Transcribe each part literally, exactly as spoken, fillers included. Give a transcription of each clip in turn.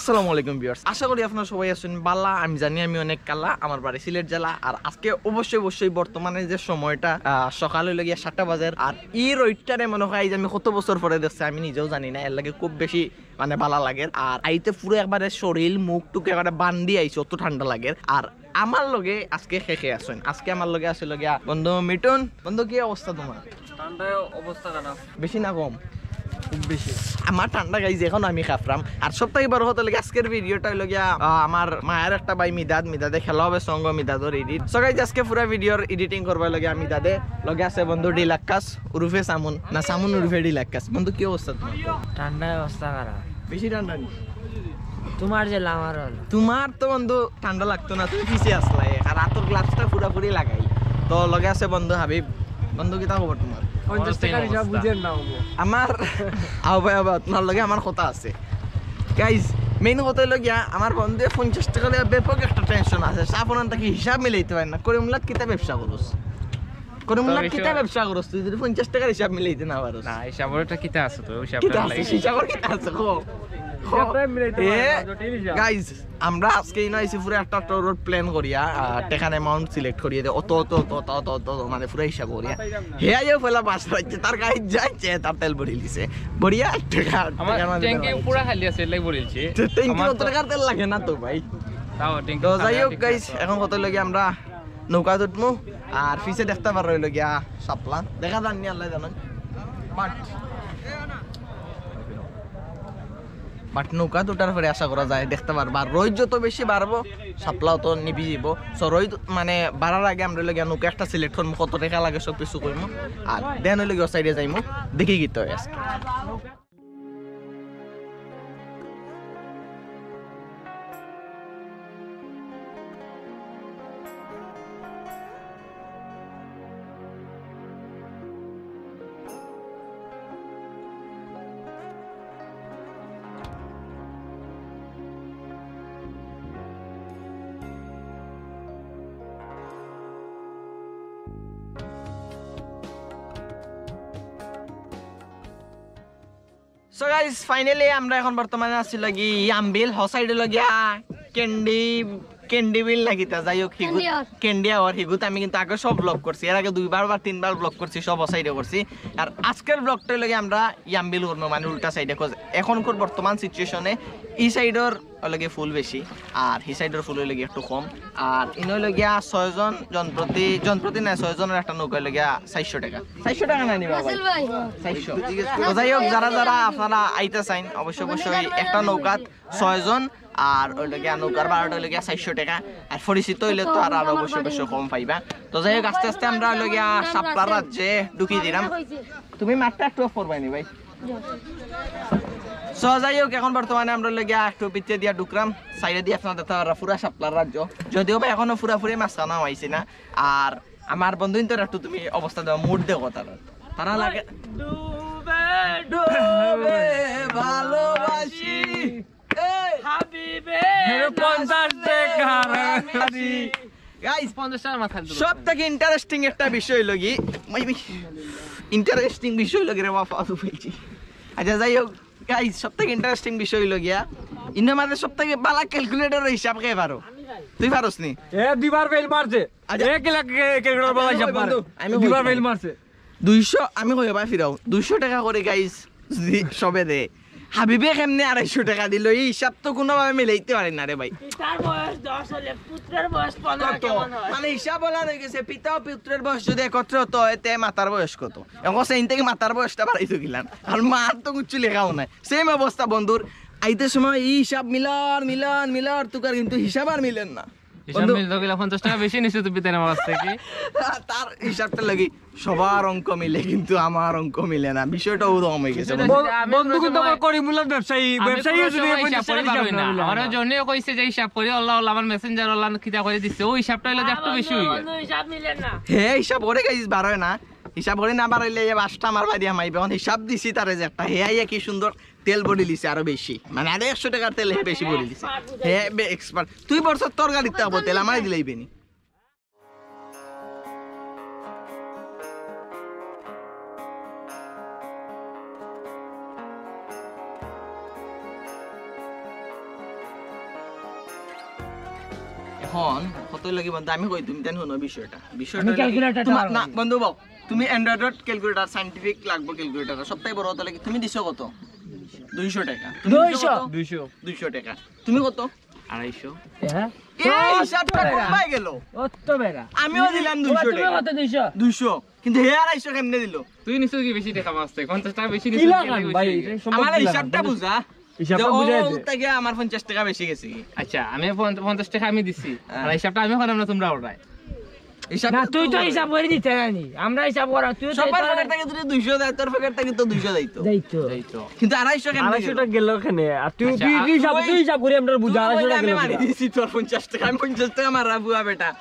আসসালামু আলাইকুম ভিউয়ার্স, আশা করি আপনারা সবাই আছেন বালা। আমি জানি আমি অনেক কালা, আমার বাড়ি সিলেট জেলা। আর আজকে অবশ্যই অবশ্যই বর্তমানে যে সময়টা, আহ, সকাল অইলো গিয়া সাতটা বাজে। আর ই রইদটারে মনে হয় আইজ আমি কত বছর পরে দেখছি, আমি নিজেও জানি না, এর লাগি খুব বেশি মানে বালা লাগের। আর আইতে পুরো একবারে শরীর মুখ টুক একবারে বান্ধি আইছে, অত ঠান্ডা লাগের। আর আমার লগে আজকে কে কে আছইন, আজকে আমার লগে আছে লগিয়া বন্ধু মিঠুন। বন্ধু, কি অবস্থা তোমার? ঠান্ডায় অবস্থা খারাপ। বেশি না কম? খুব বেশি। আমার ঠান্ডা গাইজ, এখন আমি খাফরাম। আর সব থাকি বড় কথা অইলো গিয়া আজকের ভিডিওটা অইলো গিয়া, আহ, আমার মায়ের একটা ভাই মিদাদ, মিদাদে খেলা হবে সঙ্গ মিদাদর এডিট। So গাইজ, আজকে পুরা ভিডিওর এডিটিং করবা লগিয়া মিদাদে, লগে আছে বন্ধু ডিলাক্কাস উরুফে সামুন, না সামুন উরুফে ডিলাক্কাস। বন্ধু, কি অবস্থা তোমার? ঠান্ডায় অবস্থা খারাপ। বেশি ঠান্ডা নি? তোমার যে লামার হল। তোমার তো বন্ধু ঠান্ডা লাগতো না, তুমি পিছে আসলাই। আর হাতর গ্লাভসটা পুরাপুরি লাগাই। তো লগে আছে বন্ধু হাবিব। বন্ধু, কিতা খবর তোমার? পঞ্চাশ টাকার হিসাব বুঝেন না, বাবু। আমার আও ভাই, আবার তোমার লগে আমার কথা আছে। গাইজ, মেইন কথা অইলো গিয়া, আমার বন্ধু পঞ্চাশ টাকা লইয়া ব্যাপক একটা টেনশন আছে। সাফনান তাকে হিসাব মিলাইতে পারে না। করিমুল্লাত কিতা ব্যবসা করস? করিমুল্লাত কিতা ব্যবসা করস তুই যদি পঞ্চাশ টাকার হিসাব মিলাইতে না পারস? না, হিসাবর এটা কিতা আছে তো? হিসাব কিতা আছে? হিসাবর কিতা আছে? কো। কো। এ, গাইজ, আমরা আজকে ইনো আইছি পুরো একটা ট্যুরর প্ল্যান করিয়া, আহ, টেকার অ্যামাউন্ট সিলেক্ট করিয়া দে, অত, অত, অত, মানে পুরো হিসাব করিয়া। হে আইও পয়লা বাস রাখছে, তার গাড়ি যাইছে, তার তেল ভরিলিছে। ভরিয়া টেকা, আমার টেকার মাঝে ট্যাঙ্কি পুরা খালি আছে, এর লাগি ভরিলছি। ট্যাঙ্কি অত টেকার তেল লাগে না তো ভাই। তাও ট্যাঙ্কি তো যাই হোক গাইজ, এখন কথা অইলো গিয়া আমরা নৌকাত উঠমু, আর পিছে দেখতা পারো অইলো গিয়া শাপলা। দেখা যার নি, আল্লায় জানইন। But, but নৌকাত উঠার পরে আশা করা যায় দেখতা পারবা। আর রইদ যত বেশি বাড়বো, শাপলা অত নিভি যাইবো। So রইদ মানে বাড়ার আগে আমরা অইলো গিয়া নৌকা একটা সিলেক্ট করমু, কত টেকা লাগে সব কিছু কইমু। আর then অইলো গিয়া ও সাইডে যাইমু, দেখি কিতা অয় আজকে। So guys, finally আমরা এখন বর্তমানে আছি লগি ইয়ামবিল, হ সাইডে লগিয়া ক্যান্ডি, ক্যান্ডি বিল নাকি তা, যাই হোক, হিগুত, ক্যান্ডি হাওর। ক্যান্ডি হাওর হিগুত আমি কিন্তু আগে সব ব্লগ করছি, এর আগে দুইবার বা তিনবার ব্লগ করছি, সব হ সাইডে করছি। আর আজকের ব্লগটা অইলো গিয়া আমরা ইয়ামবিল করমু, মানে উল্টা সাইডে, 'cause এখনকার বর্তমান সিচুয়েশনে ই সাইডর অইলো গিয়া ফুল বেশি, আর হি সাইডর ফুল অইলো গিয়া একটু কম। আর ইনো অইলো গিয়া ছয়জন, জনপ্রতি, জনপ্রতি নায়, ছয়জনর একটা নৌকা অইলো গিয়া চাইরশো টেকা। চাইরশো টেকা না নি বা ভাই? রাসেল ভাই। চাইরশো। তো যাই হোক, যারা যারা আপনারা আইতা চাইন, অবশ্যই অবশ্যই একটা নৌকাত ছয়জন, আর অইলো গিয়া নৌকার ভাড়াটা অইলো গিয়া চাইরশো টেকা। আর পরিচিত অইলে তো আর, আর অবশ্যই অবশ্যই কম পাইবা। তো যাই হোক, আস্তে আস্তে আমরা অইলো গিয়া শাপলার রাজ্যে ঢুকি দিলাম। তুমি মাঠটা একটু off করবায় নি ভাই? So যাই হোক, এখন বর্তমানে আমরা অইলো গিয়া একটু ভিতরে দিয়া ঢুকলাম, সাইডে দিয়া আপনারা দেখতা পাররা পুরা শাপলার রাজ্য। যদিও বা এখনো পুরাপুরি মাঝখানো আইছি না। আর আমার বন্ধুইন্তর একটু তুমি অবস্থা দেও, মুড দেও তারার। তারা লাগে ডুবে ডুবে ভালোবাসি। এই হাবিবে, পঞ্চাশ টেকার গাড়ি। গাইস, পঞ্চাশ টাকার মাথা দিল। সব থাকি ইন্টারেস্টিং একটা বিষয় অইলো গি, ইন্টারেস্টিং বিষয় অইলো গি রে বাবা, ফালতু বলছি। আচ্ছা, যাই হোক গাইস, সব থাকি ইন্টারেস্টিং বিষয় অইলো গিয়া, ইনো মাঝে সব থাকি বালা ক্যালকুলেটর হিসাব কে পারো? তুই পারস নি? এ দুইবার ফেল মারছে। আচ্ছা। এক লাখ ক্যালকুলেটর বালা হিসাব মারে। বন্ধু, আমি দুইবার কই ফেল মারছে। দুইশো, আমি কই ভাই ফিরাও, দুইশো টেকা করি গাইস যদি সবে দে, হাবিবে কেমনে আড়াইশো টেকা দিল? এই হিসাব তো কোনোভাবে মিলাইতে পারি না রে ভাই। পিতার বয়স দশ হলে পুত্রের বয়স পনেরো কত? কেমন হয়? মানে হিসাব বলা রয়ে গেছে, পিতা ও পুত্রের বয়স যদি একত্রে হতো হয়, তে মাতার বয়স কত? এখন সেই থেকে মাতার বয়সটা বাড়াইতো গিলান, আর মার তো কিচ্ছু লেখাও নাই। সেম অবস্থা বন্ধুর। আইতে সময় এই হিসাব মিলার, মিলার, মিলার, তুকার কিন্তু হিসাব আর মিলেন না। হিসাব বন্ধু মিলতো গেলে পঞ্চাশ টাকা বেশি নিছে তো পিতার আমার কাছ থেকে। তার হিসাবটা লাগি সবার অঙ্ক মিলে, কিন্তু আমার অঙ্ক মিলে না। বিষয়টা ওরকম হয়ে গেছে। বন্ধু, আমি বন্ধু কিন্তু সবসময়, আমার করিমুল্লার ব্যবসায়ী, আমি ব্যবসায়ী কোনো হিসেবে সময় পঞ্চাশ হিসাব টাকা করি হিসাব পারি না। না। আমার জন্য কইছে যে হিসাব করি, আল্লাহ, আল্লাহ, আমার মেসেঞ্জার, আল্লাহ, কিতা করে দিছে, ওই হিসাবটা হইলো যে একটু বেশি হইবে। বন্ধু হিসাব মিলে না। হে হিসাব করে গাইস বারোয় না, হিসাব করে না বাড়াইলে এই বাসটা আমার বাড়ি হামাইবে। এখন হিসাব দিছি তারে যে একটা, হে আইয়া কি সুন্দর তেল ভরি লিছে আরো বেশি, মানে আরো একশো টাকার তেল হে বেশি ভরি লিছে। হে এক্সপার্ট। তুই বলছ তোর গাড়িতে হবো তেল, আমারে দিলাইবে নি। এখন কত লাগি বন্ধু, আমি কই, তুমি তাই হুনো বিষয়টা। বিষয়টা আমি হইলো কি, calculator তোমার, বার না করি। বন্ধু, বউ, তুমি Android calculator, scientific লাগবো calculator, সবটাই বড় কথা লাগি। তুমি দিছো কত? দুইশো টাকা। তুমি দিছো 200? কত? দুইশো। দুইশো টাকা। তুমি কত? আড়াইশো। হ্যাঁ? এই হিসাবটা কোনবায় গেল? অত বেড়া। আমিও দিলাম দুইশো তুমি টাকা। কত? দুইশো। দুইশো। কিন্তু হে আড়াইশো কেমনে দিল? তুই নিশ্চয় কি বেশি টাকা মারছে? পঞ্চাশ টাকা বেশি কি নিশ্চয়। লাগান ভাই? এটা সম্ভব আমার কি হিসাবটা লাগান? বুঝা। হিসাবটা যে ও বুঝাই দে। তাকে আমার পঞ্চাশ টাকা বেশি গেছে কি? আচ্ছা, আমি পঞ্চ- পঞ্চাশ টাকা আমি দিছি। হ্যাঁ। আর হিসাবটা আমি করাম না, তোমরা ওরাই। হিসাব না, তুই তো হিসাব করে দিতে জানি। আমরা হিসাব করা, তুই তো সবার তোর- পকেট থেকে যদি দুইশো দেয়, তোর পকেট থেকে তো দুইশো যাইতো। যাই তো। এই তো। কিন্তু আড়াইশো কেন আড়াইশো দিল? টাকা গেল ওখানে। আর তুই, আচ্ছা, তুই, আর তুই হিসাব, তুই- তুই হিসাব করে আমরা বুঝা, তুই আড়াইশো বললে টাকা আমি গেল মারি কেনে? দিছি তোর পঞ্চাশ টাকা, আমি পঞ্চাশ টাকা মারা বুয়া বেটা।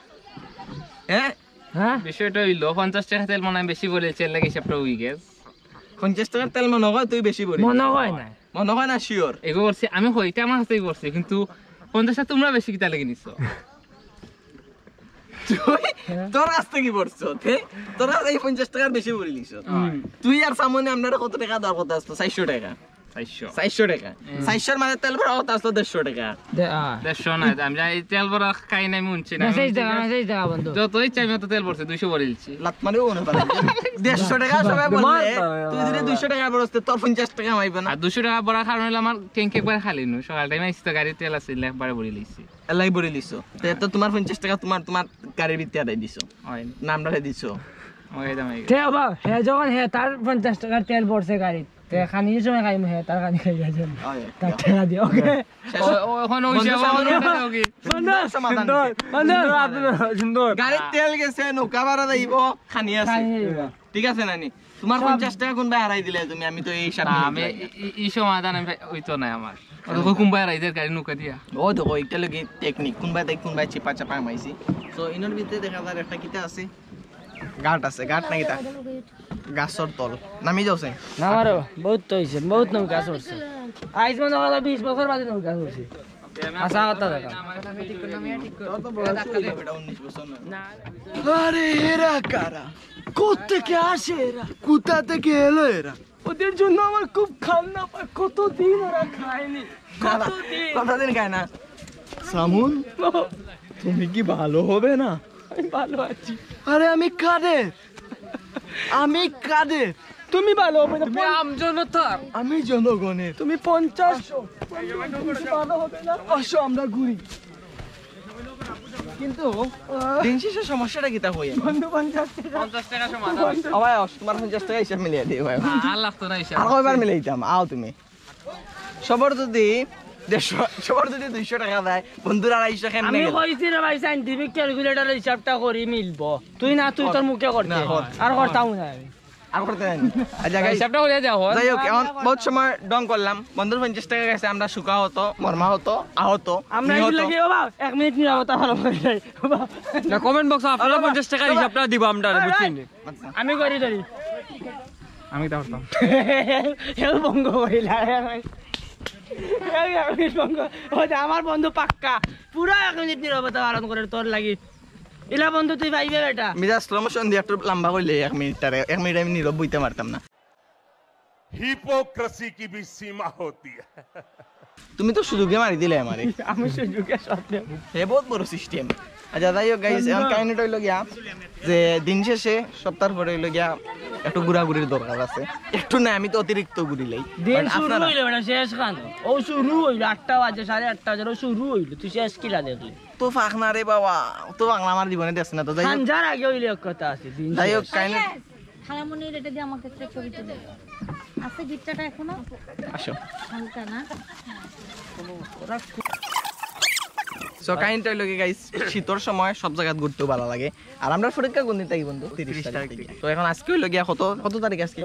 হ্যাঁ? হ্যাঁ? বিষয়টা হইলো, পঞ্চাশ টাকা তেল মনে হয় বেশি বলেছে, এর লাগি হিসাবটা হয়ে গেছে। পঞ্চাশ টাকার তেল মনে হয় তুই বেশি বলি। মনে হয় না। মনে হয় না শিওর। এগো করছি, আমি কই, এটা আমার হাতেই করছি, কিন্তু পঞ্চাশ টাকা তোমরা বেশি কিতা লাগি নিছো? তুই তোর কাছ থেকে পড়ছো, তে? তোর কাছ থেকে পঞ্চাশ টাকার বেশি বলি নিছো। তুই আর সামনে আপনারা কত টাকা দেওয়ার কথা আসতো? চারশো টাকা। চারশো। চারশো টাকা। চারশোর মাঝে তেল ভরা কথা আসতো দেড়শো টাকা। দে, আ। দেড়শো না, আমি জানি তেল ভরা খাই না, আমি শুনছি না। মেসেজ দেখা, মেসেজ দেখা বন্ধু। যত ইচ্ছা আমি অত তেল ভরছি, দুইশো ভরে দিচ্ছি। লাত মারিও মনে পারে। দেড়শো টাকা সবাই বললে, তুই যদি দুইশো টাকা বলস, তে তোর পঞ্চাশ টাকা মাইবে না। আর দুইশো টাকা ভরার কারণ হলো আমার ট্যাঙ্ক একবার খালি নু, সকাল টাইমে আসতে গাড়ির তেল আছে, একবারে ভরে লিছি। এলাই ভরে লিছো। তে তো তোমার পঞ্চাশ টাকা তোমার, তোমার গাড়ির ভিতরে আদায় দিছো। হয়। নামটা দিছো। আমার এই দামে। তে বাবা, হে যখন হে তার পঞ্চাশ টাকার তেল পড়ছে গাড়িত, তে খানির সময় খাইম হে, তার খানি খাই যাচ্ছেন। হয়। তার টাকা দিয়ে, ওকে। শেষ। ও, ও, এখন ওই বন্ধু যে সমাধান আমার হইলো। ওকে। সুন্দর সমাধান। সুন্দর, সুন্দর, সুন্দর। গাড়ির তেল গেছে, নৌকা ভাড়া যাইব, খানি আছে। খানি যাইব। ঠিক আছে নানি? তোমার পঞ্চাশ টাকা কোন ভাই হারাই দিলে তুমি? আমি তো এই হিসাব না, নিয়ে আমি যাই। এই, এই সমাধান আমি ওই তো নাই আমার। ও দেখো কোন ভাই রাইজের গাড়ি নৌকা দিয়া। ও দেখো, এটা লোকে টেকনিক, কোন ভাই তাই কোন ভাই চিপা চাপা হামাইছি। তো ইনোর ভিতরে দেখা যায় একটা কিতা আছে, গাট আছে, গাট নাকি তা? গাছর তল। নামি যাওছে। না মারো, বহুত তো হইছে, বহুত নৌকা চড়ছে। আইজ মনে হয় বিশ বছর বাদে নৌকা চড়ছে। আচ্ছা, কথা দেখা। এটা উনিশ বছর না। না। আরে এরা কারা? কোত্থেকে আসে এরা? কোথা থেকে এলো এরা? ওদের জন্য আমার খুব কান্না পায়, কতদিন ওরা খায়নি, কতদিন। কতদিন খায় না? সামুন, তুমি কি ভালো হবে না? আমি ভালো আছি। আরে আমি কাদের, আমি কাদের। তুমি ভালো হবে না, তুমি আম জনতার। আমি জনগণের। তুমি পঞ্চাশ, তুমি ভালো হবে না। আসো আমরা ঘুরি। কিন্তু দিন শেষে সমস্যাটা কিতা হই? বন্ধু পঞ্চাশ টাকা। পঞ্চাশ টাকা সমাধান। ও ভাই, অস-, তোমার পঞ্চাশ টাকা হিসাব মিলিয়ে দিই ভাই। আর লাগতো না হিসাব। আর কয়বার মিলাইতাম? আও তুমি। সবার যদি দেড়শো, সবার যদি দুইশো টাকা দেয়, বন্ধুর আড়াইশো কেমনে আমি গেল? কইছি রে ভাই, সায়েন্টিফিক ক্যালকুলেটর হিসাবটা করি মিলবো। তুই না, তুই তোর মুখে করতে। না, কর। আর করতাম না আমি। আর করতে দেয় না। আচ্ছা, guys, হিসাবটা করে যাও। যাই হোক, এখন বহুত সময় ঢং করলাম, বন্ধুর পঞ্চাশ টাকা গেছে, আমরা শোকাহত, মর্মাহত, আহত, আমরা নিহত। এগুলো কি বাবা, এক মিনিট নিরাপত্তা ভালো করে যাই বাবা। না, কমেন্ট বক্সে আপনারা পঞ্চাশ টাকার হিসাবটা দিবা আমরা, বুঝছেন? আমি করি ধরি। আমি তা করতাম। এও বন্ধ করিলা। এও এক মিনিট বন্ধ। ওই যে আমার বন্ধু পাক্কা, পুরা এক মিনিট নিরাপত্তা পালন করে তোর লাগি। ইলা বন্ধু তুই পাইবে বেটা। মিজাজ স্লো মোশন দিয়ে একটু লম্বা করলে এক মিনিট, আর এক মিনিট আমি নীরব বইতে পারতাম না। हिपोक्रेसी की भी सीमा होती है। তুমি তো সুযোগে মারি দিলে আমারে। আমি সুযোগে সাথে। হে বহুত বড় সিস্টেম। আচ্ছা, যাই হোক গাইস, এখন কাহিনীটা হইলো গিয়া যে দিন শেষে সপ্তাহ পরে হইলো গিয়া একটু ঘুরাঘুরির দরকার আছে। একটু না, আমি তো অতিরিক্ত ঘুরিলাই। দিন But শুরু আপনারা হইলো বেটা, শেষ খান। ও শুরু হইলো আটটা বাজে, সাড়ে আটটা বাজে, ও শুরু হইলো, তুই শেষ কিলা দেখলি? তো ফাঁক না রে বাবা, তো বাংলা আমার জীবনে দেখছে না তো। যাই হোক, খানজার আগে হইলে এক কথা আছে, দিন যাই হোক, শেষ। কাহিনী খালামুনির এটা দিয়ে আমাকে একটা ছবি তুলে দাও। আছে গিফটটা এখনো? আসো। হালকা না? So কাহিনীটা হইলো কি গাইস, শীতর সময় সব জায়গাত ঘুরতেও ভালো লাগে। আর আমরা পরীক্ষা কোন দিন থাকি বন্ধু? তিরিশ তারিখ থাকি। তো এখন আজকে হইলো গিয়া কত, কত তারিখ আজকে?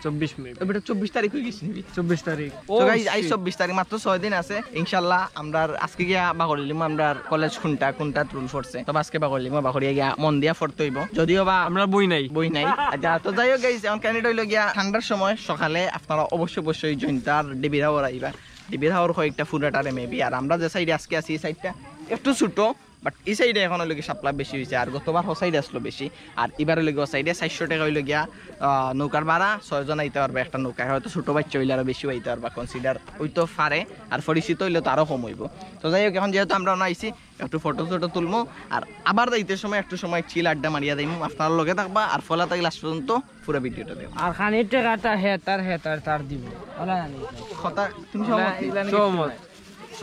চব্বিশ মিনিট। ওই বেটা, চব্বিশ তারিখ হয়ে গেছে নাকি? চব্বিশ তারিখ। তো গাইস, আজ চব্বিশ তারিখ, মাত্র ছয় দিন আছে। ইনশাল্লাহ আমরা আজকে গিয়া বাগড়িলিমু আমরা কলেজ কোনটা, কোনটা রুল পড়ছে। তো আজকে বাগড়িলিমু, বাগড়িয়া গিয়া মন দিয়া পড়তে হইব। যদিও বা আমরা বই নাই। বই নাই। আচ্ছা, তো যাই হোক গাইস, এখন কাহিনীটা হইলো গিয়া ঠান্ডার সময় সকালে আপনারা অবশ্যই, অবশ্যই জৈন্তার ডিবির হাওর আইবা। ডিবির হাওর হয় একটা ফুরাটারে maybe। আর আমরা যে সাইডে আজকে আছি, এই সাইডটা একটু ছোট, বাট ই সাইডে এখন অইলো গিয়া শাপলা বেশি অইছে, আর গতবার হ সাইডে আসলো বেশি, আর ইবার অইলো গিয়া হ সাইডে। চাইরশো টেকা অইলো গিয়া আহ, নৌকার ভাড়া, ছয়জন আইতা পারবা একটা নৌকায়, হয়তো ছোট বাইচ্চা অইলে আরো বেশি আইতা পারবা, কনসিডার অইতো পারে, আর পরিচিত অইলে তো আরো কম অইবো। তো যাই হোক, এখন যেহেতু আমরা অনো আইছি, একটু ফটো টটো তুলমু, আর আবার যাইতে সময় একটু সময় চিল আড্ডা মারিয়া যাইমু। আপনারা লগে থাকবা আর ফলা থাকি লাস্ট পর্যন্ত পুরো ভিডিওটা দেখো। আর খানির টেকাটা হে তার, হে তার, তার দিব। ওলা জানি। কথা তুমি সহমত নি? সহমত।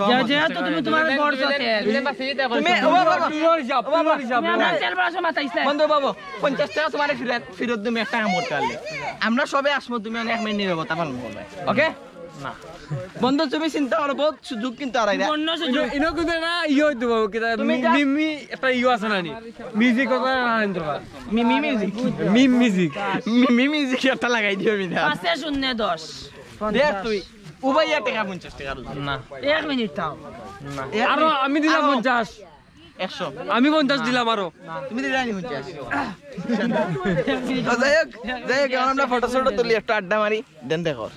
যে, যেহেতু তুমি তোমার বড় সাথে। তুমি, ও বাবা, তোমার হিসাব, তোমার হিসাব। তুমি আমার তেল বড় সময় তাইছলে। বন্ধু বাবু, পঞ্চাশ টেকা তোমার ফিরত, ফিরত দিমু একটা কাম করতে পারলে। আমরা সবে আসমু, তুমি অনেক মিনিট নীরবতা পালন করবে। ওকে? না। বন্ধু, তুমি চিন্তা করো, বহুত সুযোগ কিন্তু আড়াইরা। অন্য সুযোগ। ইনো কিন্তু না, ইয়ে হইতো বাবু, কিতা তুমি মি-, যা- মিমি একটা ইয়ে আছে না নি? মিউজিক কথা আনতে পার। মিমি মিউজিক। মিম মিউজিক। মিমি মিউজিক একটা লাগাই দিও, মিনা। পাঁচে শূন্য দশ। দেখ তুই, উবাইয়া টেকা পঞ্চাশ টেকা রুজি। না। এক মিনিট থাম। না। এক আরো মিনিট। আমি দিলাম আরো। পঞ্চাশ। একশো। আমি পঞ্চাশ দিলাম আরো। তুমি দিলে আনি পঞ্চাশ। তো যাই হোক, যাই হোক, এখন আমরা ফটো টটো তুলি, একটু আড্ডা মারি, দেন দেখো।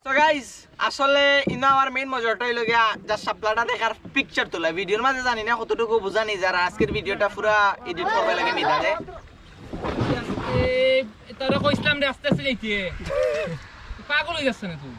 তো গাইস, আসলে ইনো আমার মেইন মজাটা অইলো গিয়া যা শাপলাটা দেখার পিকচার তোলা। ভিডিওর মাঝে জানি না কতটুকু বুঝানি যারা আজকের ভিডিওটা পুরা এডিট করবে লাগে মিদাদে। এ, তারা কইছিলাম রে আস্তে আস্তে যাইতে। পাগল অই যাচ্ছে না তুই?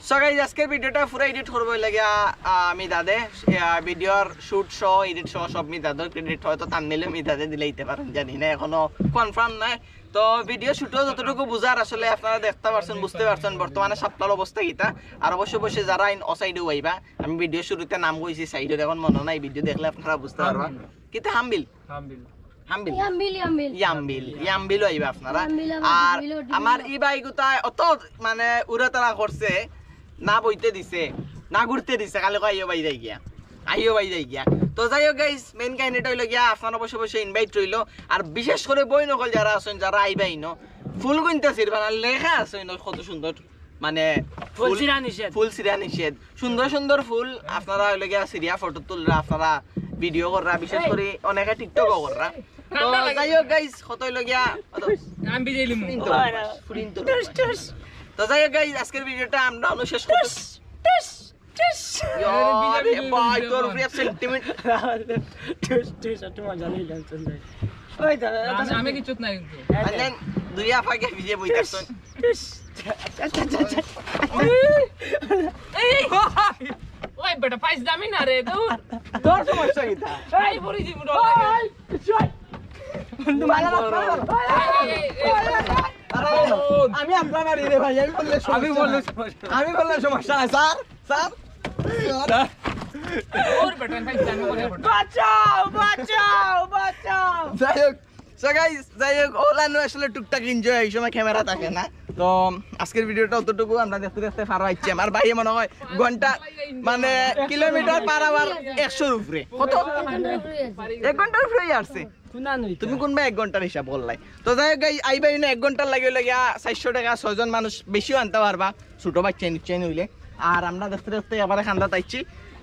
So গাইস, আজকের ভিডিওটা পুরা এডিট করবো অইলো গিয়া, আহ, মিদাদে। আহ, ভিডিওর শুট সহ, এডিট সহ সব মিদাদর ক্রেডিট, হয়তো থাম্বনেইলে মিদাদে দিলে দিতে পারেন, জানি না, এখনো কনফার্ম নাই। তো ভিডিও শুটও যতটুকু বুঝার আসলে আপনারা দেখতে পারছেন, বুঝতে পারছেন বর্তমানে শাপলার অবস্থা কিতা। আর অবশ্যই অবশ্যই যারা আইন অ সাইডেও আইবা, আমি ভিডিও শুরুতে নাম কইছি সাইডের, এখন মনে নাই, ভিডিও দেখলে আপনারা বুঝতে পারবা। কিতা হামবিল? হামবিল। হামবিল। ইয়ামবিল, ইয়ামবিল। ইয়ামবিল, ইয়ামবিলও আইবা আপনারা। ইয়ামবিল আমার আর বিলো, ডিবিলো। আমার ই ভাই গুতায় অত মানে উড়াতাড়া করছে, না বইতে দিছে, না ঘুরতে দিছে, খালি কয়, "আইও ভাই যাই গিয়া, আইও ভাই যাই গিয়া।" তো যাই হোক গাইস, মেইন কাহিনীটা অইলো গিয়া আপনারা অবশ্যই অবশ্যই ইনভাইট রইলো। আর বিশেষ করে বইন অকল যারা আছেন, যারা আইবা ইনো, ফুল গুনতে ছিড়বা না, লেখা আছে ইনো কত সুন্দর, মানে ফুল ফুল, ছিঁড়া নিষেধ। ফুল ছিঁড়া নিষেধ। সুন্দর সুন্দর ফুল আপনারা অইলো গিয়া ছিঁড়িয়া ফটো তুলরা, আপনারা ভিডিও কররা, বিশেষ করে অনেকে টিকটকও কররা। তো ঠান্ডা লাগে। যাই হোক গাইস, কত অইলো গিয়া, কত? আমি বিজয়লিমু। ফুল ইনতো, ফুল ইনতো। তো যাই হোক গাইস, আজকের ভিডিওটা আমরা অনো শেষ করতেছি। ইয়া রে ভাই, তোর উপরে সেন্টিমেন্ট। ঠুস, ঠুস, একটু মজা নিলাম, চল যাই। ওই দাঁড়া, না, দাঁড়া। আমি, আমি কিচ্ছু নাই কিন্তু। And then দুই আফাকে ভিজে বই থাকছন। ঠুস। আচ্ছা, আচ্ছা, আচ্ছা, আচ্ছা। এই, ওই বেটা, ফাইজলামি না রে, দূর। তোর সমস্যা কিতা? এই, পড়ি যাইমু, ডর লাগে। ওই, ওই, বন্ধু, মারা না, মারা না। এই, এই, এই, এই। আরে, আমি আপনার বাড়ি রে ভাই, আমি বললে আমি সমস্যা বললে নাই। সমস্যা নাই। আমি বললে সমস্যা নাই, স্যার। স্যার? ওর বেটা, ভাই, জানো করে বেটা। বাঁচাও, বাঁচাও, বাঁচাও। যাই হোক, so guys, যাই হোক, ওলানো আসলে টুকটাক এনজয়, এই সময় ক্যামেরা থাকে না। তো আজকের ভিডিওটা অতটুকু, আমরা দেখতে দেখতে পারো আইছি। আমার ভাইয়ে মনে হয় ঘন্টা, মানে, কিলোমিটার পার আওয়ার একশোর উপরে। কত? এক ঘন্টার উপরে আসছে। তুমি কোনবা এক ঘন্টার হিসাব করলাই? তো যাই হোক, guys, আইবা ইনো এক ঘন্টার লাগি অইলো গিয়া চাইরশো টেকা, ছয়জন মানুষ বেশিও আনতা পারবা, ছোট বাইচ্চা নিচ্ছেন অইলে। আর আমরা দেখতে দেখতে এবারে খান্দাত আইছি,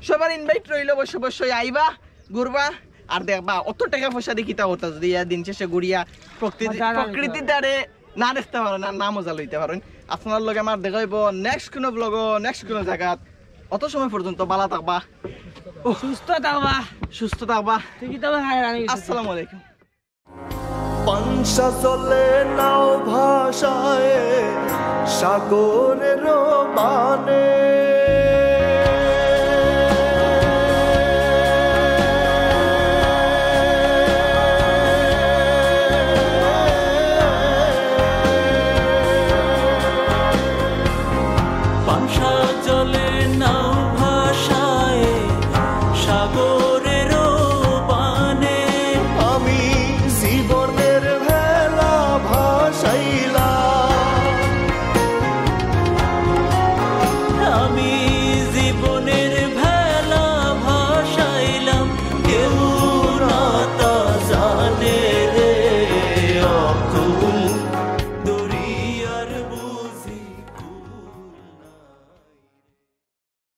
সবার ইনভাইট রইলো, অবশ্য অবশ্যই আইবা, ঘুরবা আর দেখবা অত টেকা পয়সা দি কিতা করতা যদি ইয়া দিন শেষে ঘুরিয়া প্রকৃতি, মজা না প্রকৃতিটারে না দেখতে পারো না, না মজা লইতে পারো। আপনার লগে আমার দেখা অইবো নেক্সট কোনো ব্লগো, নেক্সট কোনো জায়গাত। অত সময় পর্যন্ত ভালা থাকবা, সুস্থ থাকবা। সুস্থ থাকবা। তুই কি তবে হায় রানি? আসসালামু আলাইকুম। পাংশা চলে নাও ভাষায় সাগরের বানে।